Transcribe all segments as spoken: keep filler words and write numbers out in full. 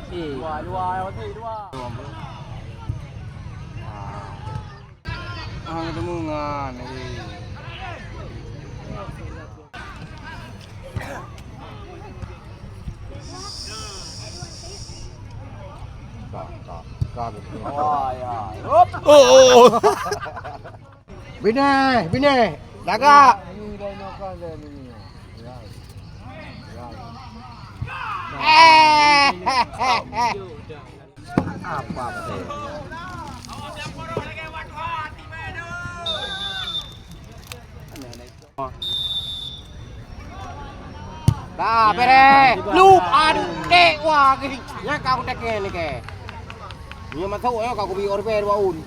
Dua, dua, dua. Ah, ketemu ngan. Ka, ka, ka. Oh, ya. Hop. Oh, oh, oh. Binèh, binèh. Lagak. Eh. Apa sih? Dah, beres. Lup, aduh, tek, wah, gini. Nyan ka aku teken ni ke. Nyan masuk, nyan ka aku beri order dua un.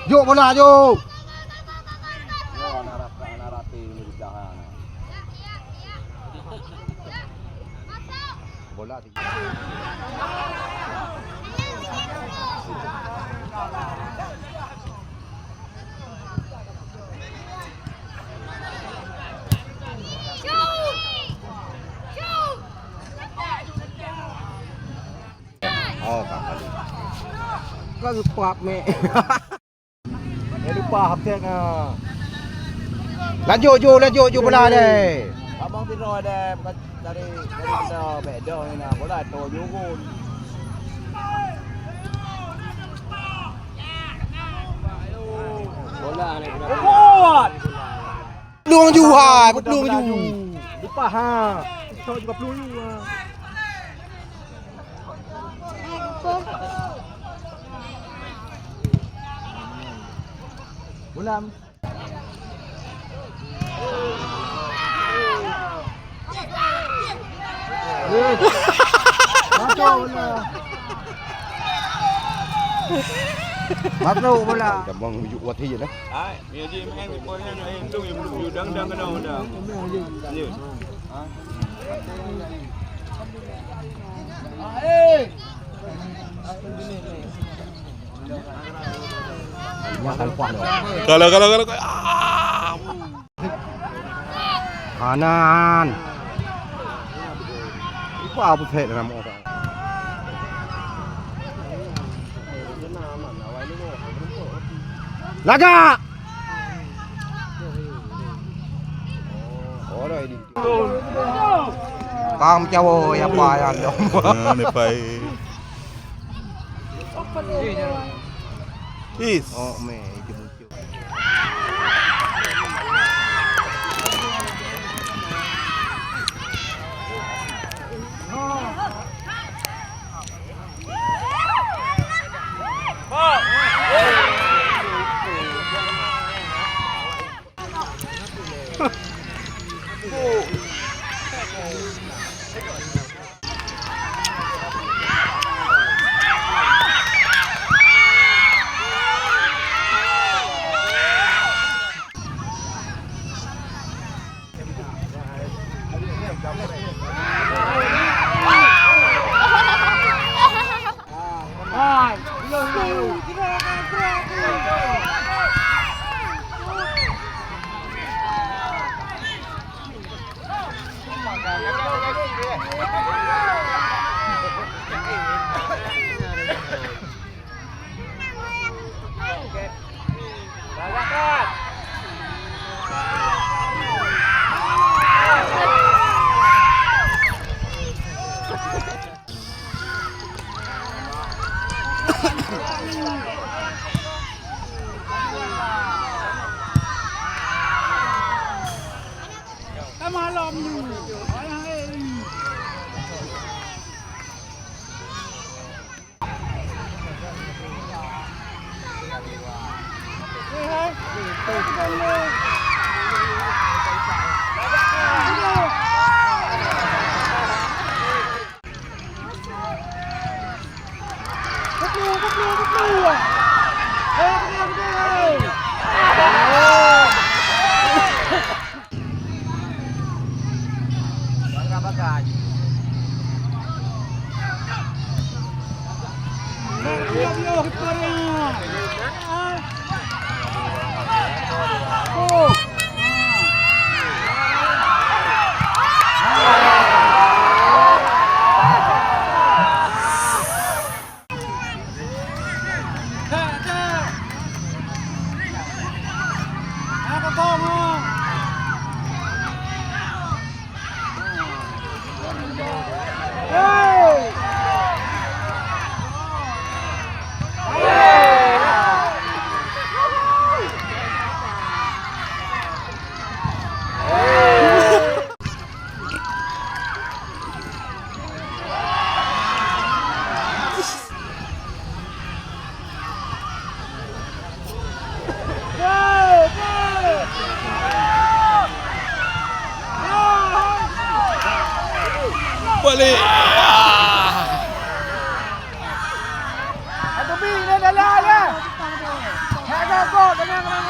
Jok bola, jok. Bola. Oh, ka kali. Ka geupap, mek. Jadi pah, update na. Lanjut ju, lanjut ju bola deh. Abang Tino ada dari, dari benda beda ni na. Bola tu ju gol. Bola ni. Kuat. Peluang ju, hai, peluang ju. Lipah, ha. Esok juga peluang ju, ha. Bola. Masuk bola. Masuk bola. Dah buang ujuk wat je lah. Hai, ni je main, main, main, main, main, main, main, main, main, main, main, main. Kalau, kalau, kalau, kalau. Ah! Kanan. Ipa apa saya dalam orang? Lagak! Kang cawo ya apa ya dong. Nah, ni pai. Is. Oh, me, itu muncul. Balik. Ah. Atubi, ini dah lah, ya. Nak ada gol, tengah, tengah.